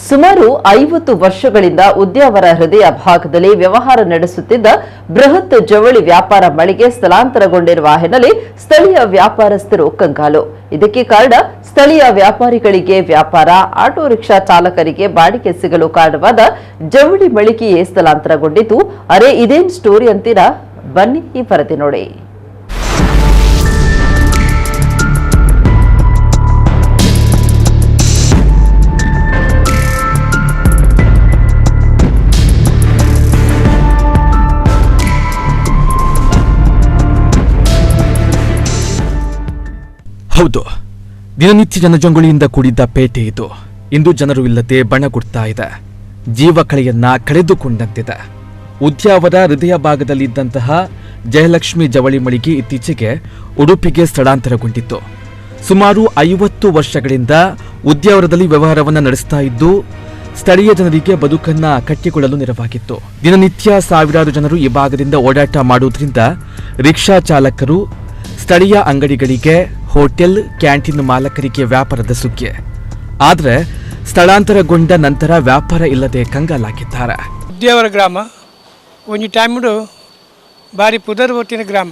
ಸುಮಾರು 50 ವರ್ಷಗಳಿಂದ ಉದ್ಯಾವರ ಹೃದಯ ಭಾಗದಲ್ಲಿ ವ್ಯವಹಾರ ನಡೆಸುತ್ತಿದ್ದ ಬೃಹತ್ ಜವಳಿ ವ್ಯಾಪಾರ ಮಳಿಗೆ ಸ್ಥಳಾಂತರಗೊಂಡಿರುವ ಹಿನ್ನೆಲೆ ಸ್ಥಳೀಯ ವ್ಯಾಪಾರಸ್ಥರು ಕಂಗಾಲು. ಇದಕ್ಕೆ ಕಾರಣ ಸ್ಥಳೀಯ ವ್ಯಾಪಾರಿಗಳಿಗೆ ವ್ಯಾಪಾರ, ಆಟೋ ರಿಕ್ಷಾ ಚಾಲಕರಿಗೆ ಬಾಡಿಗೆ ಸಿಗಲು ಕಾರಣವಾದ ಜವಳಿ ಮಳಿಗೆಯೇ ಸ್ಥಳಾಂತರಗೊಂಡಿದ್ದು. ಅರೆ, ಇದೇನ್ ಸ್ಟೋರಿ ಅಂತೀರಾ? ಬನ್ನಿ, ಈ ವರದಿ ನೋಡಿ. ಹೌದು, ದಿನನಿತ್ಯ ಜನಜಂಗುಳಿಯಿಂದ ಕೂಡಿದ್ದ ಪೇಟೆ ಇದು ಇಂದು ಜನರು ಇಲ್ಲದೆ ಬಣಗುಡ್ತಾ ಇದೆ. ಜೀವಕಳೆಯನ್ನ ಕಳೆದುಕೊಂಡಂತಿದೆ. ಉದ್ಯಾವರ ಹೃದಯ ಭಾಗದಲ್ಲಿದ್ದಂತಹ ಜಯಲಕ್ಷ್ಮಿ ಜವಳಿ ಮಳಿಗೆ ಇತ್ತೀಚೆಗೆ ಉಡುಪಿಗೆ ಸ್ಥಳಾಂತರಗೊಂಡಿತ್ತು. ಸುಮಾರು 50 ವರ್ಷಗಳಿಂದ ಉದ್ಯಾವರದಲ್ಲಿ ವ್ಯವಹಾರವನ್ನು ನಡೆಸ್ತಾ ಇದ್ದು ಸ್ಥಳೀಯ ಜನರಿಗೆ ಬದುಕನ್ನ ಕಟ್ಟಿಕೊಳ್ಳಲು ನೆರವಾಗಿತ್ತು. ದಿನನಿತ್ಯ ಸಾವಿರಾರು ಜನರು ಈ ಭಾಗದಿಂದ ಓಡಾಟ ಮಾಡುವುದರಿಂದ ರಿಕ್ಷಾ ಚಾಲಕರು, ಸ್ಥಳೀಯ ಅಂಗಡಿಗಳಿಗೆ, ಹೋಟೆಲ್, ಕ್ಯಾಂಟೀನ್ ಮಾಲಕರಿಗೆ ವ್ಯಾಪಾರದ ಸುಗ್ಗಿ. ಆದರೆ ಸ್ಥಳಾಂತರಗೊಂಡ ನಂತರ ವ್ಯಾಪಾರ ಇಲ್ಲದೆ ಕಂಗಾಲಾಗಿದ್ದಾರೆ. ಉದ್ಯಾವರ ಗ್ರಾಮ ಒಂಜಿ ಟೈಮ್ಡು ಬಾರಿ ಪುದರ್ ಪೋತಿನ ಗ್ರಾಮ.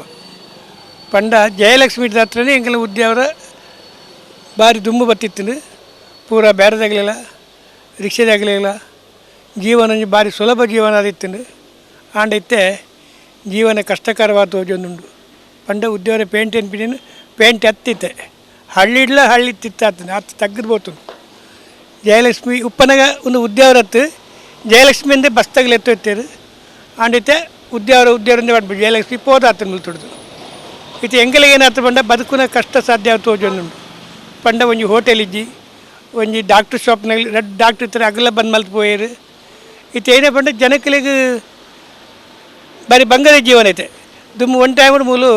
ಪಂಡ ಜಯಲಕ್ಷ್ಮಿ ಹತ್ರನೇ ಎಂಕಲ್ನ ಉದ್ಯಾವರ ಬಾರಿ ದುಂಬು ಬತ್ತಿತ್ತು. ಪೂರ ಬೇರೆದಾಗಲಿಲ್ಲ, ರಿಕ್ಷಾದಾಗಲಿಲ್ಲ, ಜೀವನ ಒಂಜಿ ಬಾರಿ ಸುಲಭ ಜೀವನ ಆದಿತ್ತು. ಆಂಡ ಇತ್ತೆ ಜೀವನ ಕಷ್ಟಕರವಾದ ತೋಜೊಂದುಂಡು. ಪಂಡ ಉದ್ಯಾವರ ಪೇಂಟ್ ಅನ್ಪಿನ ಪೇಂಟ್ ಹತ್ತಿತ್ತೆ, ಹಳ್ಳಿಡ್ಲ ಹಳ್ಳಿ ತಿತ್ತಾತನ ಅತ್ತು ತಗ್ಗದು ಬೋತು. ಜಯಲಕ್ಷ್ಮಿ ಉಪ್ಪನಗ ಒಂದು ಉದ್ಯಾವರ ಹತ್ತು ಜಯಲಕ್ಷ್ಮಿ ಅಂದೆ ಬಸ್ ತಗಲು ಎತ್ತು ಎತ್ತೇರು. ಆಂಡಿತ್ತೆ ಉದ್ಯಾವರ ಉದ್ಯಾವರಂದೆ ಪಂಡ ಜಯಲಕ್ಷ್ಮಿ ಪೋದಾತನ ಮುಲ್ತುಡ್ದು. ಇತ್ತೆ ಎಂಕಲಿಗೆ ಏನಾಯ್ತು ಪಂಡ ಬದುಕುನ ಕಷ್ಟ ಸಾಧ್ಯ ತೋಜೊಂದುಂಡು. ಪಂಡ ಒಂಜಿ ಹೋಟೆಲ್ ಇಜ್ಜಿ, ಒಂಜಿ ಡಾಕ್ಟ್ರ್ ಶಾಪ್ನಲ್ಲಿ ರಡ್ಡ್ ಡಾಕ್ಟ್ರ್ ಇತ್ತಾರೆ, ಅಗಲ ಬಂದ್ ಮಲ್ತ್ ಪೋಯೇರು. ಇತ್ತೆ ಏನೇ ಪಂಡ ಜನಕಲಿಗೆ ಬಾರಿ ಬಂಗದ ಜೀವನ ಐತೆ. ದುಮ್ಮು ಒನ್ ಟೈಮ್ ಮೂಲು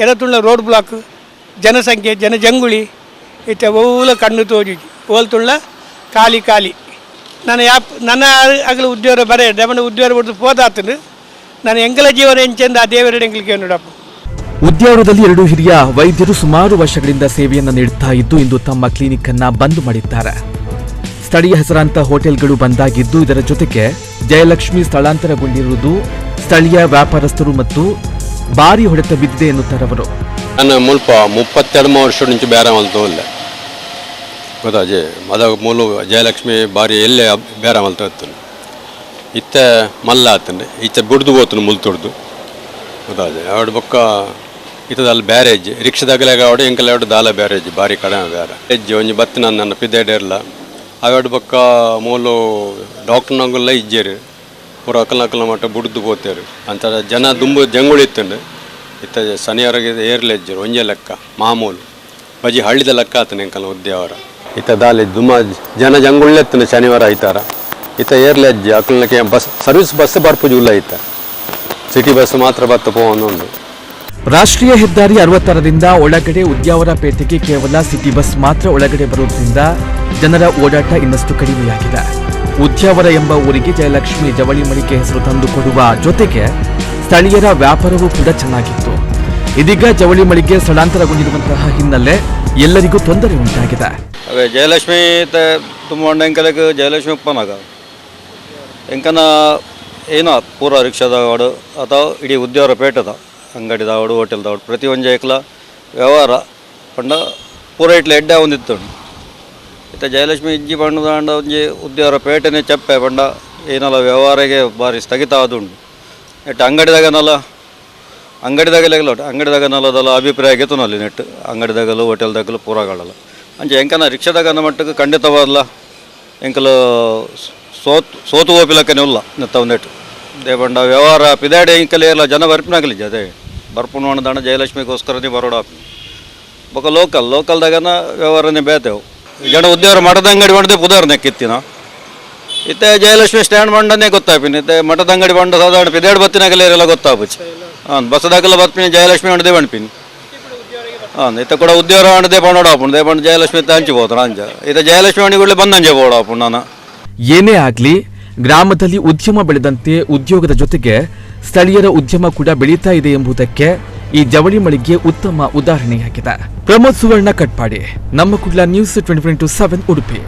ಎಡತುಳ್ಳ ರೋಡ್ ಬ್ಲಾಕ್, ಜನಸಂಖ್ಯೆ, ಜನಜಂಗುಳಿ ಇತ್ತೆ ಓಲ ಕಣ್ಣು ತೋಜಿ ಓಲ್ ತುಳ್ಳ ಖಾಲಿ ಖಾಲಿ. ನಾನು ಯಾಪ್ ನನ್ನ ಅಗಲ ಉದ್ಯೋಗ ಬರೇ ದಮನ ಉದ್ಯೋಗ ಬಿಡ್ದು ಪೋದಾತನು. ನಾನು ಎಂಕಲ ಜೀವನ ಎಂಚೆಂದ ಆ ದೇವರ ಎಂಕಲಿಗೆ ನೋಡಪ್ಪ. ಉದ್ಯಾವರದಲ್ಲಿ 2 ಹಿರಿಯ ವೈದ್ಯರು ಸುಮಾರು ವರ್ಷಗಳಿಂದ ಸೇವೆಯನ್ನು ನೀಡುತ್ತಾ ಇದ್ದು ಇಂದು ತಮ್ಮ ಕ್ಲಿನಿಕ್ ಅನ್ನ ಬಂದ್ ಮಾಡಿದ್ದಾರೆ. ಸ್ಥಳೀಯ ಹೆಸರಾಂತ ಹೋಟೆಲ್ಗಳು ಬಂದಾಗಿದ್ದು ಇದರ ಜೊತೆಗೆ ಜಯಲಕ್ಷ್ಮಿ ಸ್ಥಳಾಂತರಗೊಂಡಿರುವುದು ಸ್ಥಳೀಯ ವ್ಯಾಪಾರಸ್ಥರು ಮತ್ತು ಭಾರಿ ಹೊಡೆತ ಬಿದ್ದಿದೆ ಎನ್ನುತ್ತಾರೆ ಅವರು. ನಾನು ಮುಲ್ಪ 32 ವರ್ಷ నుంచి ಬೇರೆ ಮಲ್ತು ಇಲ್ಲ ಗೊತ್ತಾಜಿ. ಅದ ಮೂಲು ಜಯಲಕ್ಷ್ಮಿ ಬಾರಿ ಎಲ್ಲೇ ಬೇರೆ ಮಲ್ತು ಇತ್ತು. ಇತ್ತೆ ಮಲ್ಲ ಆತಂಡೆ ಇತ್ತೆ ಬುಡ್ದು ಹೋತನು ಮುಲ್ತುಡ್ದು ಗೊತ್ತಾಜಿ. ಅವಡು ಬೊಕ್ಕ ಇತ್ತದ ಅಲ್ಲಿ ಬ್ಯಾರೇಜ್ ರಿಕ್ಷಾದಾಗಲಾಗ ಅವಡು ಎಂಕಲ್ ಅವಡು ದಾಲ ಬ್ಯಾರೇಜ್ ಬಾರಿ ಕಡಿಮೆ ಬೇರೆ ಹೆಜ್ಜೆ ಒಂಜಿ ಬತ್ತಿನ ನನ್ನ ಪಿದೇಡಿರಲ್ಲ. ಅವೆರಡು ಬೊಕ್ಕ ಮೂಲು ಡಾಕ್ಟರ್ನಗುಲ್ಲ ಇಜ್ಜೇರು ಪೂರ ಅಕಲ್ನ ಅಕಲ್ನ ಮಟ್ಟ ಬುಡ್ದು ಪೋತೇರು ಅಂತ ಜನ ದುಂಬು ಜಂಗುಳಿ ಇತ್ತಂಡು. ಇತ್ತ ಶನಿವಾರಗೆ ಏರ್ಲೆ ಇಜ್ಜರು ಒಂಜೆ ಲೆಕ್ಕ ಮಾಮೂಲು ಬಜಿ ಹಳ್ಳಿದ ಲೆಕ್ಕ ಆತನ ಎಂಕಲ್ನ ಉದ್ಯಾವರ. ಇತ್ತ ದಾಲೆ ದುಮ್ಮ ಜನ ಜಂಗುಳ್ಳೆ ಎತ್ತನ ಶನಿವಾರ ಐತಾರ. ಇತ್ತ ಏರ್ಲೆ ಅಜ್ಜಿ ಅಕಲ್ನಕ್ಕೆ bus service bus ಬರ್ಪುಜಿ ಉಲ್ಲ. ಇತ್ತ ಸಿಟಿ ಬಸ್ ಮಾತ್ರ ಬತ್ತ ಪೋವೊಂದುಂಡು. ರಾಷ್ಟ್ರೀಯ ಹೆದ್ದಾರಿ 66ರಿಂದ ಒಳಗಡೆ ಉದ್ಯಾವರ ಪೇಟೆಗೆ ಕೇವಲ ಸಿಟಿ ಬಸ್ ಮಾತ್ರ ಒಳಗಡೆ ಬರುವುದರಿಂದ ಜನರ ಓಡಾಟ ಇನ್ನಷ್ಟು ಕಡಿಮೆಯಾಗಿದೆ. ಉದ್ಯಾವರ ಎಂಬ ಊರಿಗೆ ಜಯಲಕ್ಷ್ಮಿ ಜವಳಿ ಮಳಿಗೆ ಹೆಸರು ತಂದುಕೊಡುವ ಜೊತೆಗೆ ಸ್ಥಳೀಯರ ವ್ಯಾಪಾರವೂ ಕೂಡ ಚೆನ್ನಾಗಿತ್ತು. ಇದೀಗ ಜವಳಿ ಮಳಿಗೆ ಸ್ಥಳಾಂತರಗೊಂಡಿರುವಂತಹ ಹಿನ್ನೆಲೆ ಎಲ್ಲರಿಗೂ ತೊಂದರೆ ಉಂಟಾಗಿದೆ. ಅವೇ ಜಯಲಕ್ಷ್ಮಿ ತುಂಬ ಎಂಕಲಕ್ಕೆ ಜಯಲಕ್ಷ್ಮಿ ಉಪ್ಪನಾಗ ಎಂಕನ ಏನೋ ಪೂರ ರಿಕ್ಷಾದವಾಡು ಅಥವಾ ಇಡೀ ಉದ್ಯಾವರ ಪೇಟೆದ ಅಂಗಡಿದವಡು ಹೋಟೆಲ್ದವಡು ಪ್ರತಿಯೊಂದು ಏಕಲ ವ್ಯವಹಾರ ಪಂಡ ಪೂರ ಇಟ್ಲ ಎಡ್ಡೆ ಒಂದಿತ್ತು. ಇತ್ತ ಜಯಲಕ್ಷ್ಮಿ ಇಜ್ಜಿ ಪಂಡ ಒಂಜಿ ಉದ್ಯಾವರ ಪೇಟೆನೇ ಚಪ್ಪೆ ಪಂಡ ಏನಲ್ಲ ವ್ಯವಹಾರಕ್ಕೆ ಭಾರಿ ಸ್ಥಗಿತ ಆದುಂಡು. ನೆಟ್ ಅಂಗಡಿದಾಗನಲ್ಲ ಅಂಗಡಿದಾಗಲೆಲ್ಲ ಅಂಗಡಿದಾಗನಲ್ಲದಲ್ಲ ಅಭಿಪ್ರಾಯ ಗೆತ್ತುನಲ್ಲಿ ನೆಟ್ ಅಂಗಡಿದಾಗಲು ಹೋಟೆಲ್ದಾಗಲು ಪೂರಗಳಲ್ಲ ಅಂಚೆ ಎಂಕನ ರಿಕ್ಷಾದಾಗನ ಮಟ್ಟಕ್ಕೆ ಖಂಡಿತವಾದಲ್ಲ ಎಂಕಲು ಸೋತು ಹೋಪಿಲಕ್ಕನೆ ಉಲ್ಲ ನೆತ್ತ ಒಂದೆಟ್ಟು ದೇಪಂಡ ವ್ಯವಹಾರ ಪಿದಾಡೆ ಎಂಕಲೆ ಎಲ್ಲ ಜನ ಬರ್ಪಿನಾಗಲಿ ಅದೇ ಬರ್ಪುಣ ದಾಣ ಜಯಲಕ್ಷ್ಮಿಗೋಸ್ಕರನೇ ಬರೋಡ ಬೊಕ ಲೋಕಲ್ ಲೋಕಲ್ದಾಗನ ವ್ಯವಹಾರನೇ ಬೇತೆವು ಜನ ಉದ್ಯೋಗ ಮಠದ ಅಂಗಡಿ ಮಾಡದೆ ಪುದಾರ್ನೆ ಕಿತ್ತಿನ ಇತ್ತೆ ಜಯಲಕ್ಷ್ಮಿ ಸ್ಟ್ಯಾಂಡ್ ಮಂಡನೆ ಗೊತ್ತಾಪಿನ ಇತ್ತೆ ಮಠದ ಅಂಗಡಿ ಬಂಡ ಸಾಧಾರಣ ಪಿದೇಡು ಬತ್ತಿನಾಗಲೇ ಎಲ್ಲ ಗೊತ್ತಾಪುಚಿ ಹಾಂ ಬಸ್ದಾಗಲ್ಲ ಬರ್ಪಿನಿ ಜಯಲಕ್ಷ್ಮಿ ಅಂಡದೆ ಬಂಡ್ಪಿನಿ ಹಾಂ ಇತ್ತ ಕೂಡ ಉದ್ಯೋಗ ಅಂಡದೆ ಪಂಡೋಡ they ಬಂಡ ಜಯಲಕ್ಷ್ಮಿ ಹಂಚಿ ಹೋದ್ರ ಅಂಜ ಇತ್ತ ಜಯಲಕ್ಷ್ಮಿ ಅಂಗಡಿಗಳೇ ಬಂದಂಜೆ ಬೋಡಾಪು ನಾನು. ಏನೇ ಆಗಲಿ ಗ್ರಾಮದಲ್ಲಿ ಉದ್ಯಮ ಬೆಳೆದಂತೆ ಉದ್ಯೋಗದ ಜೊತೆಗೆ ಸ್ಥಳೀಯರ ಉದ್ಯಮ ಕೂಡ ಬೆಳೀತಾ ಇದೆ ಎಂಬುದಕ್ಕೆ ಈ ಜವಳಿ ಮಳಿಗೆ ಉತ್ತಮ ಉದಾಹರಣೆಯಾಗಿದೆ. ಪ್ರಮೋದ್ ಸುವರ್ಣ ಕಟ್ಪಾಡಿ, ನಮ್ಮ ಕುಡ್ಲ ನ್ಯೂಸ್ 24x7 Udupi.